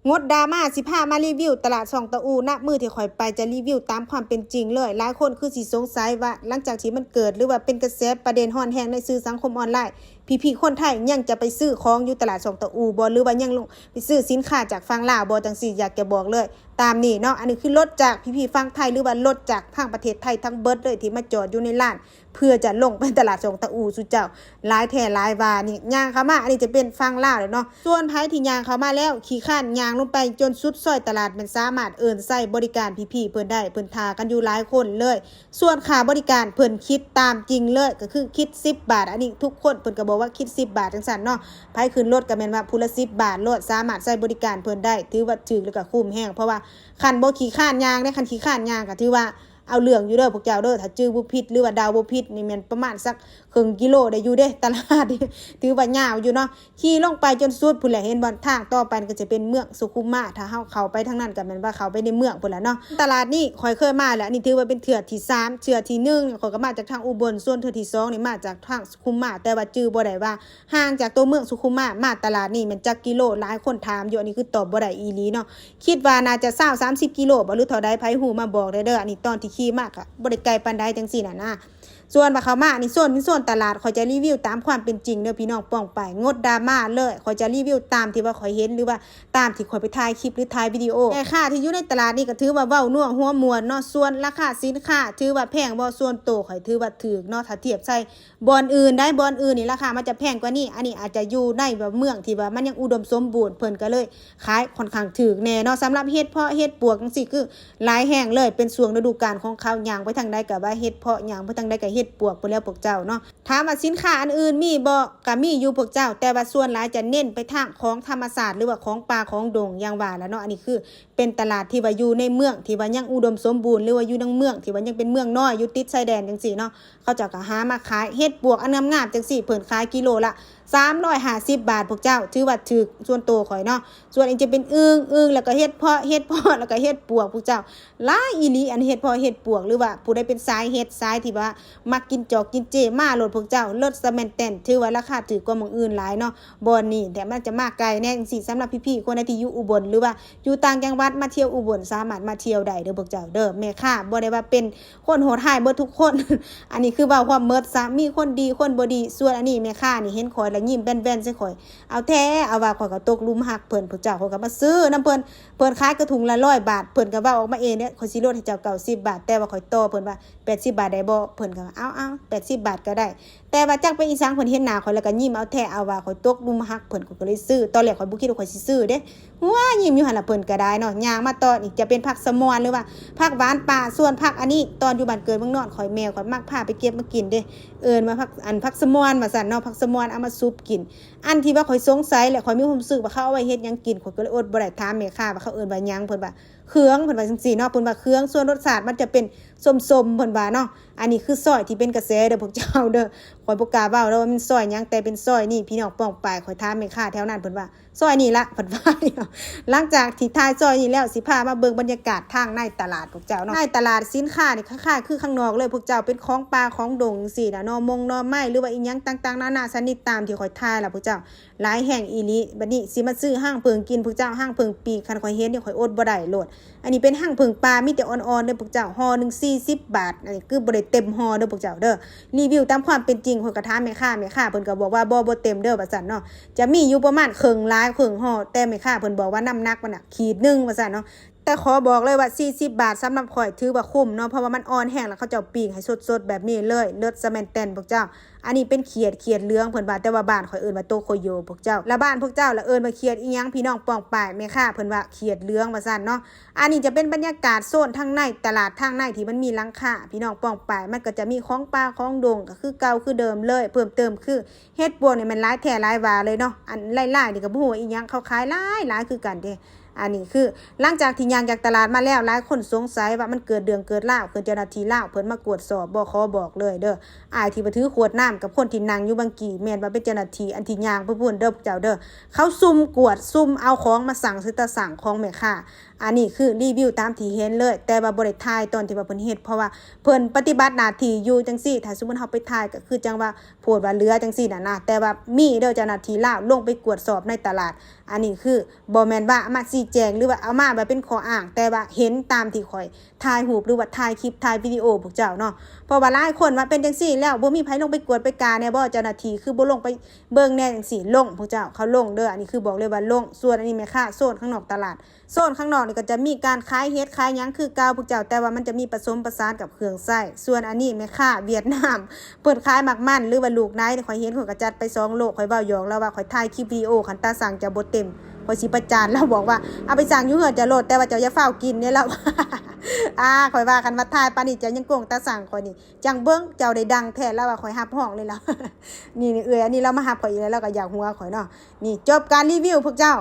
ງົດດຣາມາ ຊິພາມາຣີວິວຕະຫຼາດຊ່ອງຕະອູ ນະມື້ທີ່ຂ້ອຍໄປຈະຣີວິວຕາມຄວາມເປັນຈິງເລີຍ. ຫຼາຍຄົນຄືຊິສົງໄສວ່າ ຫຼັງຈາກທີ່ມັນເກີດ ຫຼືວ່າເປັນກະແສປະເດັນຮ້ອນແຮງໃນສື່ສັງຄົມອອນລາຍ ພີ່ໆຄົນໄທຍັງຈະໄປຊື້ຂອງຢູ່ຕະຫຼາດຊ່ອງຕະອູບໍ່ ຫຼືວ່າຍັງລົງໄປຊື້ສິນຄ້າຈາກຝັ່ງລາວບໍ່ ຈັ່ງຊີ້. ຢາກຈະບອກເລີຍຕາມນີ້ເນາະ, ອັນນີ້ຄືລົດຈາກພີ່ໆຝັ່ງໄທ ຫຼືວ່າລົດຈາກທາງປະເທດໄທທັງເບິດເລີຍ ທີ່ມາຈອດຢູ່ໃນລານ ເພື່ອຈະລົງໄປຕະຫຼາດຊ່ອງຕະອູສູ່ເຈົ້າ. ຫຼາຍແທ້ຫຼາຍວ່ານີ້ ຍ່າງເຂົ້າມາ ອັນນີ້ຈະເປັນຝັ່ງລາວແລ້ວເນາະ. ສ່ວນໃຜທີ່ຍ່າງເຂົ້າມາແລ້ວຂີ້ຄ້ານຍ່າງລົງໄປຈົນສຸດຊອຍຕະຫຼາດ ແມ່ນສາມາດເອີ້ນໃຊ້ບໍລິການພີ່ໆເພິ່ນໄດ້, ເພິ່ນຖ້າກັນຢູ່ຫຼາຍຄົນເລີຍ. ສ່ວນຄ່າບໍລິການເພິ່ນຄິດຕາມຈິງເລີຍ ກໍຄືຄິດສິບບາດ. ອັນນີ້ທຸກຄົນເພິ່ນກໍບອກວ່າຄິດສິບບາດຈັ່ງຊັ້ນເນາະ. ໃຜຂຶ້ນລົດກໍແມ່ນວ່າຜູ້ລະສິບບາດໂລດ, ສາມາດໃຊ້ບໍລິການເພິ່ນໄດ້ ຖືວ່າຖືກ ແລ້ວກໍຄຸ້ມແຮງ. ເພາະວ່າຄັນບໍ່ຂີ້ຄ້ານຍ່າງເດ້, ຄັນຂີ້ຄ້ານຍ່າງກໍຖືວ່າ ເອົາເລື່ອງຢູ່ເດີພວກເຈົ້າເດີ. ຖ້າຈື່ບໍ່ຜິດ ຫຼືວ່າເດົາບໍ່ຜິດນີ້ ແມ່ນປະມານສັກເຄິ່ງກິໂລໄດ້ຢູ່ເດ້ ຕະຫຼາດນີ້ ຖືວ່າຍາວຢູ່ເນາະ. ຂີ່ລົງໄປຈົນສຸດພຸ້ນແຫຼະ ເຫັນບໍ່? ທາງຕໍ່ໄປກໍຈະເປັນເມືອງສຸຂຸມມາ, ຖ້າເຮົາເຂົ້າໄປທາງນັ້ນກໍແມ່ນວ່າເຂົ້າໄປໃນເມືອງພຸ້ນແຫຼະເນາະ. ຕະຫຼາດນີ້ຂ້ອຍເຄີຍມາແລ້ວ, ອັນນີ້ຖືວ່າເປັນເທື່ອທີສາມ. ເທື່ອທີໜຶ່ງຂ້ອຍກໍມາຈາກທາງອຸບົນ, ສ່ວນເທື່ອທີສອງນີ້ມາຈາກທາງສຸຂຸມມາ, ແຕ່ວ່າຈື່ບໍ່ໄດ້ວ່າ ຫ່າງຈາກຕົວເມືອງສຸຂຸມມາມາຕະຫຼາດນີ້ແມ່ນຈັກກິໂລ? ຫຼາຍຄົນຖາມຢູ່, ອັນນີ້ຄືຕອບບໍ່ໄດ້ອີ່ຫຼີເນາະ. ຄິດວ່າໜ້າຈະຊາວສາມສິບກິໂລບໍ ຫຼືເທົ່າໃດ? ໃຜຮູ້ມາບອກແດ່ເດີ. ອັນນີ້ຕອນທີ່ຂີ່ມາກໍບໍ່ໄດ້ໄກປານໃດຈັ່ງຊີ້ນະນະ. ສ່ວນວ່າເຂົ້າມານີ້ ໂຊນເປັນໂຊນຕະຫຼາດ, ຂ້ອຍຈະຣີວິວຕາມຄວາມເປັນຈິງເດີພີ່ນ້ອງປ້ອງປາຍ, ງົດດຣາມາເລີຍ. ຂ້ອຍຈະຣີວິວຕາມທີ່ວ່າຂ້ອຍເຫັນ ຫຼືວ່າຕາມທີ່ຂ້ອຍໄປຖ່າຍຄລິບ ຫຼືຖ່າຍວິດີໂອ. ແມ່ຄ້າທີ່ຢູ່ໃນຕະຫຼາດນີ້ກໍຖືວ່າເວົ້ານົວຫົວມ່ວນເນາະ. ສ່ວນລາຄາສິນຄ້າຖືວ່າແພງບໍ່? ສ່ວນໂຕຂ້ອຍຖືວ່າຖືກເນາະ ຖ້າທຽບໃສ່ ບ່ອນອື່ນໃດ ບ່ອນອື່ນນີ້ລາຄາມັນຈະແພງກວ່ານີ້. ອັນນີ້ອາດຈະຢູ່ໃນແບບເມືອງທີ່ວ່າມັນຍັງອຸດົມສົມບູນ ເພິ່ນກໍເລີຍຂາຍຄ່ອນຂ້າງຖືກແດ່ເນາະ. ສຳລັບເຫັດເພາະ ເຫັດປວກຈັ່ງຊີ້ ຄືຫຼາຍແຮງເລີຍ, ເປັນຊ່ວງລະດູການຂອງເຂົາ, ຍ່າງໄປທາງໃດກໍວ່າເຫັດເພາະ, ຍ່າງໄປທາງໃດກໍເຫັດປວກພຸ້ນແຫຼະພວກເຈົ້າເນາະ. ຖາມວ່າສິນຄ້າອັນອື່ນມີບໍ່? ກໍມີຢູ່ພວກເຈົ້າ, ແຕ່ວ່າສ່ວນຫຼາຍຈະເນັ້ນໄປທາງຂອງທຳມະຊາດ ຫຼືວ່າຂອງປ່າຂອງດົງ ຢ່າງວ່າລະເນາະ. ອັນນີ້ຄື ເປັນຕະຫຼາດທີ່ວ່າຢູ່ໃນເມືອງທີ່ວ່າຍັງອຸດົມສົມບູນ ຫຼືວ່າຢູ່ໃນເມືອງທີ່ວ່າຍັງເປັນເມືອງນ້ອຍ ຢູ່ຕິດຊາຍແດນຈັ່ງຊີ້ເນາະ, ເຂົາເຈົ້າກໍຫາມາຂາຍ. ເຫັດປວກອັນງາມໆຈັ່ງຊີ້ ເພິ່ນຂາຍກິໂລລະສາມຮ້ອຍຫ້າສິບບາດພວກເຈົ້າ, ຖືວ່າຖືກສ່ວນໂຕຂ້ອຍເນາະ. ສ່ວນອີກຈະເປັນອຶ່ງ, ອຶ່ງແລ້ວກໍເຫັດເພາະ, ເຫັດເພາະແລ້ວກໍເຫັດປວກ ພວກເຈົ້າ ຫຼາຍອີ່ຫຼີ. ອັນເຫັດເພາະເຫັດປວກ ຫຼືວ່າຜູ້ໃດເປັນສາຍເຫັດ ສາຍທີ່ວ່າມັກກິນຈອກກິນເຈ ມາໂລດພວກເຈົ້າ, ເລີດສະແມ່ນແຕ່ນ. ຖືວ່າລາຄາຖືກກວ່າໝ່ອງອື່ນຫຼາຍເນາະ ບ່ອນນີ້, ແຕ່ມັນຈະມາໄກແດ່ຈັ່ງຊີ້. ສຳລັບພີ່ໆຄົນໃດທີ່ຢູ່ອຸບົນ ຫຼືວ່າ ຢູ່ຕ່າງຈັງຫວັດມາທ່ຽວອຸບົນ ສາມາດມາທ່ຽວໄດ້ເດີພວກເຈົ້າເດີ. ແມ່ຄ້າບໍ່ໄດ້ວ່າເປັນຄົນໂຫດຮ້າຍເບິດທຸກຄົນ, ອັນນີ້ຄືເວົ້າຄວາມເໝິດຊະ, ມີຄົນດີຄົນບໍ່ດີ. ສ່ວນອັນນີ້ແມ່ຄ້ານີ້ເຫັນຂ້ອຍລະຍິ້ມແວ່ນໆໃສ່ຂ້ອຍ, ເອົາແທ້ເອົາວ່າ ຂ້ອຍກໍຕົກຫຼຸມຮັກເພິ່ນ. ພວກເຈົ້າ ຂ້ອຍກໍມາຊື້ນຳເພິ່ນ, ເພິ່ນຂາຍກະທຸງລະຮ້ອຍບາດ, ເພິ່ນກໍເວົ້າອອກມາເອງເດ້, ຂ້ອຍຊິລົດໃຫ້ເຈົ້າເກົ້າສິບບາດ, ແຕ່ວ່າຂ້ອຍຕໍ່ເພິ່ນວ່າ ແປດສິບບາດໄດ້ບໍ່? ເພິ່ນກໍວ່າ ເອົາໆ ແປດສິບບາດກໍໄດ້. ແຕ່ວ່າຈັກເປັນອີ່ສັງ ເພິ່ນເຫັນໜ້າຂ້ອຍແລ້ວກໍຍິ້ມເອົາແທ້ເອົາວ່າ ຂ້ອຍຕົກຫຼຸມຮັກເພິ່ນ, ຂ້ອຍກໍເລີຍຊື້. ຕອນແລກຂ້ອຍບໍ່ຄິດວ່າຂ້ອຍຊິຊື້ເດ້, ວ້າ ຍິ້ມຢູ່ຫັ້ນລະ. ເພິ່ນກໍໄດ້ເນາະ, ຍ່າງມາຕໍ່ນີ້ຈະເປັນຜັກສະໝອນ ຫຼືວ່າຜັກຫວານປ່າ. ສ່ວນຜັກອັນນີ້ ຕອນຢູ່ບ້ານເກີດເມືອງນອນຂ້ອຍ ແມ່ຂ້ອຍມັກພາໄປເກັບມາກິນເດ້, ເອີ້ນວ່າຜັກ ອັນ ຜັກສະໝອນວ່າຊັ້ນເນາະ, ຜັກສະໝອນເອົາມາຊຸບກິນ. ອັນທີ່ວ່າຂ້ອຍສົງໄສ ແລະ ຂ້ອຍມີຄວາມຮູ້ສຶກວ່າເຂົາເອົາໄວ້ເຮັດຫຍັງກິນ, ຂ້ອຍກໍເລີຍອົດບໍ່ໄດ້ຖາມແມ່ຄ້າວ່າເຂົາເອີ້ນວ່າຫຍັງ. ເພິ່ນວ່າ ເຄືອງ ເພິ່ນວ່າຈັ່ງຊີ້ເນາະ, ເພິ່ນວ່າເຄືອງ. ສ່ວນລົດຊາດມັນຈະເປັນສົ້ມໆ ເພິ່ນວ່າເນາະ. ອັນນີ້ຄືຊອຍທີ່ເປັນກະແສເດີພວກເຈົ້າເດີ, ຂ້ອຍບໍ່ກ້າເວົ້າແລ້ວວ່າມັນຊອຍຫຍັງ, ແຕ່ເປັນຊອຍນີ້ ພີ່ນ້ອງປ້ອງປາຍ. ຂ້ອຍຖາມແມ່ຄ້າແຖວນັ້ນ ເພິ່ນວ່າ ຊອຍນີ້ລະ ເພິ່ນວ່າ. ຫຼັງຈາກທີ່ຖ່າຍຊອຍນີ້ແລ້ວ ຊິພາມາເບິ່ງບັນຍາກາດທາງໃນຕະຫຼາດພວກເຈົ້າເນາະ. ໃນຕະຫຼາດສິນຄ້ານີ້ຄ້າຍໆຄືຂ້າງນອກເລີຍພວກເຈົ້າ, ເປັນຂອງປ່າຂອງດົງຈັ່ງຊີ້ນະເນາະ, ໝົງໜໍ່ໄມ້ ຫຼືວ່າອີ່ຫຍັງຕ່າງໆນານາຊະນິດ ຕາມທີ່ຂ້ອຍຖ່າຍລະພວກເຈົ້າ. ຫຼາຍແຮງອີ່ຫຼີ. ບັດນີ້ຊິມາຊື້ຮັງເຜິ້ງກິນພວກເຈົ້າ, ຮັງເຜິ້ງປີກ ຄັນຂ້ອຍເຫັນນີ້ຂ້ອຍອົດບໍ່ໄດ້ໂລດ. ອັນນີ້ເປັນຮັງເຜິ້ງປ່າ ມີແຕ່ອ່ອນໆເດີພວກເຈົ້າ, ຫໍ່ໜຶ່ງສີ່ສິບບາດ, ອັນນີ້ຄືບໍ່ໄດ້ເຕັມຫໍ່ເດີພວກເຈົ້າເດີ. ຣີວິວຕາມຄວາມເປັນຈິງ, ຂ້ອຍກໍຖາມແມ່ຄ້າ, ແມ່ຄ້າເພິ່ນກໍບອກວ່າ ບໍ່ ບໍ່ເຕັມເດີ ວ່າຊັ້ນເນາະ, ຈະມີຢູ່ປະມານເຄິ່ງຫຼາຍເຄິ່ງຫໍ່. ແຕ່ແມ່ຄ້າເພິ່ນບອກວ່ານ້ຳໜັກມັນນະຂີດໜຶ່ງ ວ່າຊັ້ນເນາະ. ແຕ່ຂໍບອກເລີຍວ່າສີ່ສິບບາດສຳລັບຂ້ອຍຖືວ່າຄຸ້ມເນາະ, ເພາະວ່າມັນອ່ອນແຮງ ແລ້ວເຂົາເຈົ້າປີ້ງໃຫ້ສົດໆແບບນີ້ເລີຍ, ເລີດສະແມ່ນແຕ່ນພວກເຈົ້າ. ອັນນີ້ເປັນຂຽດ, ຂຽດເຫຼືອງເພິ່ນວ່າ, ແຕ່ວ່າບ້ານຂ້ອຍເອີ້ນວ່າໂຕໂຄໂຍພວກເຈົ້າ, ແລ້ວບ້ານພວກເຈົ້າລະເອີ້ນວ່າຂຽດອີ່ຫຍັງ ພີ່ນ້ອງປ້ອງປາຍ? ແມ່ຄ້າເພິ່ນວ່າຂຽດເຫຼືອງວ່າຊັ້ນເນາະ. ອັນນີ້ຈະເປັນບັນຍາກາດໂຊນທາງໃນຕະຫຼາດທາງໃນທີ່ມັນມີຫຼັງຄາ ພີ່ນ້ອງປ້ອງປາຍ, ມັນກໍຈະມີຂອງປ່າຂອງດົງ ກໍຄືເກົ່າຄືເດີມເລີຍ. ເພີ່ມເຕີມຄືເຫັດປວກນີ້ແມ່ນຫຼາຍແທ້ຫຼາຍວ່າເລີຍເນາະ, ອັນຫຼາຍໆນີ້ກໍບໍ່ຮູ້ວ່າອີ່ຫຍັງ, ເຂົາຂາຍຫຼາຍໆຄືກັນເດ້. ອັນນີ້ຄືຫຼັງຈາກທີ່ຍ່າງຈາກຕະຫຼາດມາແລ້ວ ຫຼາຍຄົນສົງໄສວ່າມັນເກີດເລື່ອງເກີດລາວຂຶ້ນ, ເຈົ້າໜ້າທີ່ລາວເພິ່ນມາກວດສອບບໍ່? ຂໍບອກເລີຍເດີ, ອ້າຍທີ່ວ່າຖືຂວດນ້ຳກັບຄົນທີ່ນັ່ງຢູ່ບັງກີ້ ແມ່ນວ່າເປັນເຈົ້າໜ້າທີ່ອັນທີ່ຍ່າງໄປພຸ້ນເດີພວກເຈົ້າເດີ, ເຂົາຊຸ່ມກວດ ຊຸ່ມເອົາຂອງມາສັງໃສ່ຕາສັງຂອງແມ່ຄ້າ. ອັນນີ້ຄືຣີວິວຕາມທີ່ເຫັນເລີຍ, ແຕ່ວ່າບໍ່ໄດ້ຖ່າຍຕອນທີ່ວ່າເພິ່ນເຮັດ ເພາະວ່າເພິ່ນປະຕິບັດໜ້າທີ່ຢູ່ຈັ່ງຊີ້. ຖ້າສົມມຸດເຮົາໄປຖ່າຍກໍຄືຈັ່ງວ່າ ໂພດວ່າເຫຼືອຈັ່ງຊີ້ນະນະ, ແຕ່ວ່າມີເດີເຈົ້າໜ້າທີ່ລາວລົງໄປກວດສອບໃນຕະຫຼາດ. ອັນນີ້ຄືບໍ່ແມ່ນວ່າມາຊີ້ ແຈງ ຫຼືວ່າເອົາມາແບບເປັນຂໍ້ອ້າງ, ແຕ່ວ່າເຫັນຕາມທີ່ຂ້ອຍຖ່າຍຮູບ ຫຼືວ່າຖ່າຍຄລິບ ຖ່າຍວິດີໂອພວກເຈົ້າເນາະ. ເພາະວ່າຫຼາຍຄົນວ່າເປັນຈັ່ງຊີ້ແລ້ວ ບໍ່ມີໃຜລົງໄປກວດໄປກາແດ່ບໍ? ເຈົ້າໜ້າທີ່ຄືບໍ່ລົງໄປເບິ່ງແດ່? ຈັ່ງຊີ້ລົງ ພວກເຈົ້າ ເຂົາລົງເດີ. ອັນນີ້ຄືບອກເລີຍວ່າລົງ. ສ່ວນອັນນີ້ແມ່ຄ້າໂຊນຂ້າງນອກຕະຫຼາດ ໂຊນຂ້າງນອກນີ້ກໍຈະມີການຂາຍເຫັດຂາຍຫຍັງຄືເກົ່າພວກເຈົ້າ, ແຕ່ວ່າມັນຈະມີປະສົມປະສານກັບເຄື່ອງໃຊ້. ສ່ວນອັນນີ້ແມ່ຄ້າຫວຽດນາມ ເພິ່ນຂາຍໝາກມັນ ຫຼືວ່າລູກໄນ. ຂ້ອຍເຫັນ ຂ້ອຍກໍຈັດໄປສອງໂລ. ຂ້ອຍເວົ້າຫຍອກລາວວ່າ ຂ້ອຍຖ່າຍຄລິບວິດີໂອ ຄັນຕາຊ່າງຈະບໍ່ເຕັມ ຂ້ອຍຊິປະຈານ. ລາວບອກວ່າ ເອົາໄປຊ່າງຢູ່ເຮືອນເຈົ້າໂລດ ແຕ່ວ່າເຈົ້າຢ່າຟ້າວກິນເດ້ ລາວວ່າ. ອາ ຂ້ອຍວ່າ ຄັນວ່າຖ່າຍປານນີ້ ເຈົ້າຍັງໂກງຕາຊ່າງຂ້ອຍນີ້ ຈັ່ງເບິ່ງເຈົ້າໄດ້ດັງແທ້. ລາວວ່າ ຂ້ອຍຮັບຮອງເລີຍ ລາວ. ນີ້ ນີ້ເອື້ອຍອັນນີ້ລາວມາຮັບຂ້ອຍອີກແລ້ວ ລາວກໍຢາກຫົວຂ້ອຍເນາະ. ນີ້ ຈົບການຣີວິວພວກເຈົ້າ.